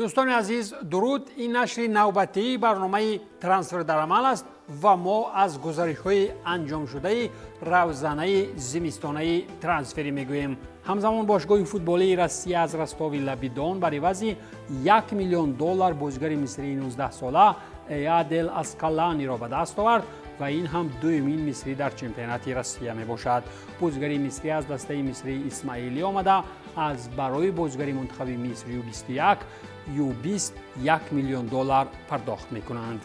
Дӯстони азиз, дуруд! Ин нашри навбатии барномаи «Трансфер дар амал» аст ва мо аз гузаришҳои анҷомшудаи равзанаи зимистонаи трансферӣ мегӯем. Ҳамзамон, бошгоҳи футболии Россия аз Ростови лаби Дон бар ивази 1 миллион доллар бозигари мисрии 19-сола Эяд Эл Аскаланиро ба даст овард ва ин ҳам дуюмин мисрӣ дар чемпионати Россия мебошад. Бозигари мисрӣ аз дастаи мисрии Исмаилӣ омада, аз барои бозигари мунтахаби Миср Ю21 Ю20 1 миллион доллар пардохт мекунанд.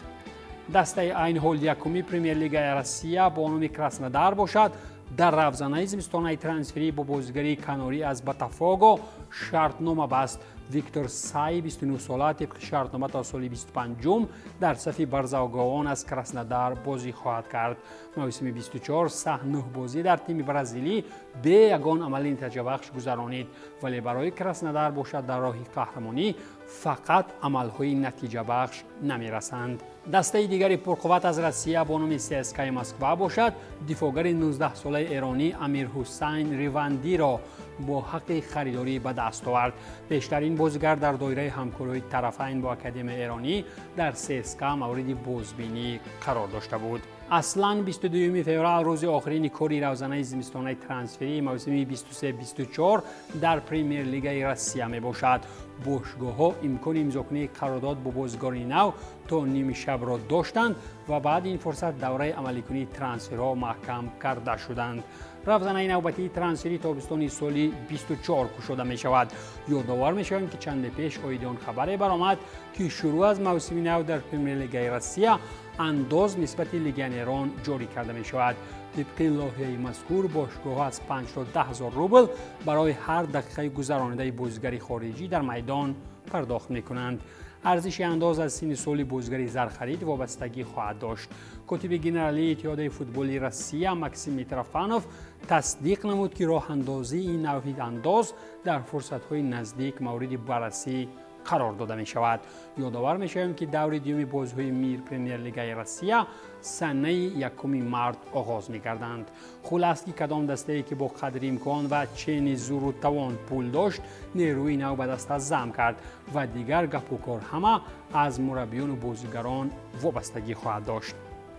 Дастаи айни ҳол якуми Премер-лигаи Россия бо номи Краснодар бошад, дар равзанаи зимистонаи трансферӣ бо бозигари канорӣ аз Ботафого шартнома баст. Виктор Сай, 29-сола, тибқи шартнома то соли 25 дар сафи барзаоговон аз Краснодар бозӣ хоҳад кард. Мавсими 24 Саҳ нӯҳ бозӣ дар тими бразилӣ бе ягон амали натиҷабахш гузаронид, вале барои Краснодар бошад, дар роҳи қаҳрамонӣ фақат амалҳои натиҷабахш намерасанд. Дастаи дигари пурқувват аз Россия бо номи ЦСКАи Москва бошад, дифоъгари 19-солаи эронӣ Амир Ҳусайн Ривандиро бо ҳаққи харидорӣ ба даст овард. Бештар ин бозигар дар доираи ҳамкориҳои тарафайн бо академияи эронӣ дар ЦСКА мавриди бозбинӣ қарор дошта буд. Аслан, 22 феврал рӯзи охирини кори равзанаи зимистонаи трансферии мавсими 23-24 дар Премер-лигаи Россия мебошад. Бошгоҳҳо имкони имзокунии қарордод бо бозигарони нав то нимшабро доштанд ва баъди ин фурсат давраи амаликунии трансферҳо маҳкам карда шуданд. Равзанаи навбатии трансфери тобистони соли 24 кушода мешавад. Ёдовар мешавем, ки чанде пеш оиди он хабаре баромад, ки шурӯъ аз мавсими нав дар Премер-лигаи Россия андоз нисбати легионерон ҷорӣ карда мешавад. Тибқи лоиҳаи мазкур, бошгоҳҳо аз 5 то 10 ҳазор рубл барои ҳар дақиқаи гузаронидаи бозигари хориҷӣ дар майдон пардохт мекунанд. Арзиши андоз аз синни соли бозигари зархарид вобастагӣ хоҳад дошт. Котиби генералии Иттиҳодияи футболи Россия Максим Митрофанов тасдиқ намуд, ки роҳандозии ин навъи андоз дар фурсатҳои наздик мавриди баррасӣ қарор дода мешавад. Ёдовар мешавем, ки даври дуюми бозиҳои мир Премер-лигаи Россия санаи 1 март оғоз мекарданд. Хулас, ки кадом дастае ки бо қадри имкон ва чени зуру тавон пул дошт, нерӯи нав ба даста зам кард ва дигар гапу кор ҳама аз мураббиёну бозигарон вобастагӣ хоҳад дошт.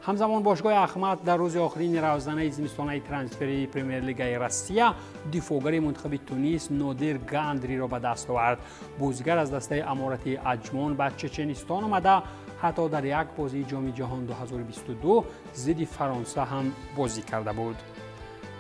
Ҳамзамон, бошгоҳи Ахмат дар рӯзи охирини равзанаи зимистонаи трансферии Премер-лигаи Россия дифоъгари мунтахаби Тунис Нодир Гандриро ба даст овард. Бозигар аз дастаи аморати Аҷмон ба Чеченистон омада, ҳатто дар як бозии Ҷоми ҷаҳон 2022 зидди Фаронса ҳам бозӣ карда буд.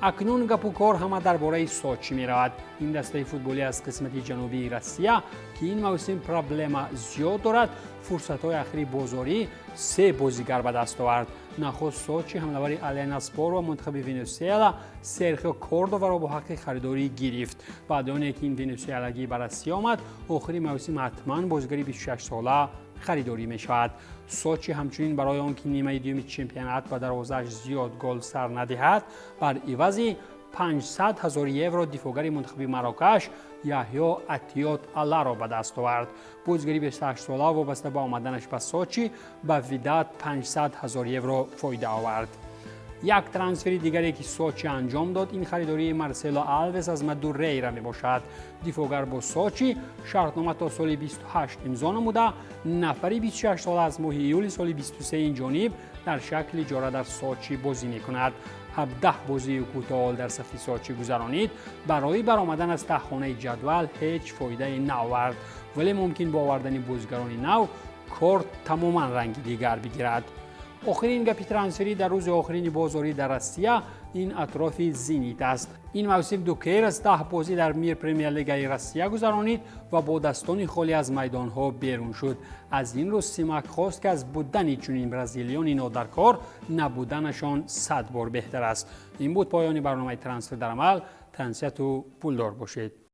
Акнун гапу кор ҳама дар бораи Сочи меравад. Ин дастаи футболӣ аз қисмати ҷанубии Россия, ки ин мавсим проблема зиёд дорад, фурсатҳои ахири бозорӣ се бозигар ба даст овард. Нахуст, Сочи ҳамлавари Аланяспор ва мунтахаби Венесуэла Серхио Кордоваро бо ҳаққи харидорӣ гирифт. Баъди оне ки ин венесуэлагӣ ба Россия омад, охири мавсим ҳатман бозигари 26-сола харидорӣ мешавад. Сочи ҳамчунин барои он ки нимаи дуюми чемпионат ба дарвозааш зиёд гол сар надиҳад, бар ивази 500 ҳазор евро дифоъгари мунтахаби Марокаш Яҳё Атиёт Алларо ба даст овард. Бозигари 28-сола вобаста ба омаданаш ба Сочи ба Видат 500 ҳазор евро фоида овард. Як трансфери дигаре, ки Сочи анҷом дод, ин харидории Марсело Алвес аз Мадурейра мебошад. Дифоъгар бо Сочи шартнома то соли 28 имзо намуда, нафари 26-сола аз моҳи июли соли 23 ин ҷониб дар шакли иҷора дар Сочи бозӣ мекунад. 17 бозии кӯтоҳол дар сафи Сочи гузаронид, барои баромадан аз таҳхонаи ҷадвал ҳеҷ фоидае наовард, вале мумкин бо овардани бозигарони нав кор тамоман ранги дигар бигирад. Охирин гапи трансферӣ дар рӯзи охирини бозорӣ дар Россия ин атрофи Зенит аст. Ин мавсим Дукерас 10 бозӣ дар мир Премер-лигаи Россия гузаронид ва бо дастони холӣ аз майдонҳо берун шуд. Аз ин рӯз Симак хост, ки аз будани чунин бразилиёни нодаркор набуданашон сад бор беҳтар аст. Ин буд поёни барномаи «Трансфер дар амал». Тансиҳату пулдор бошед.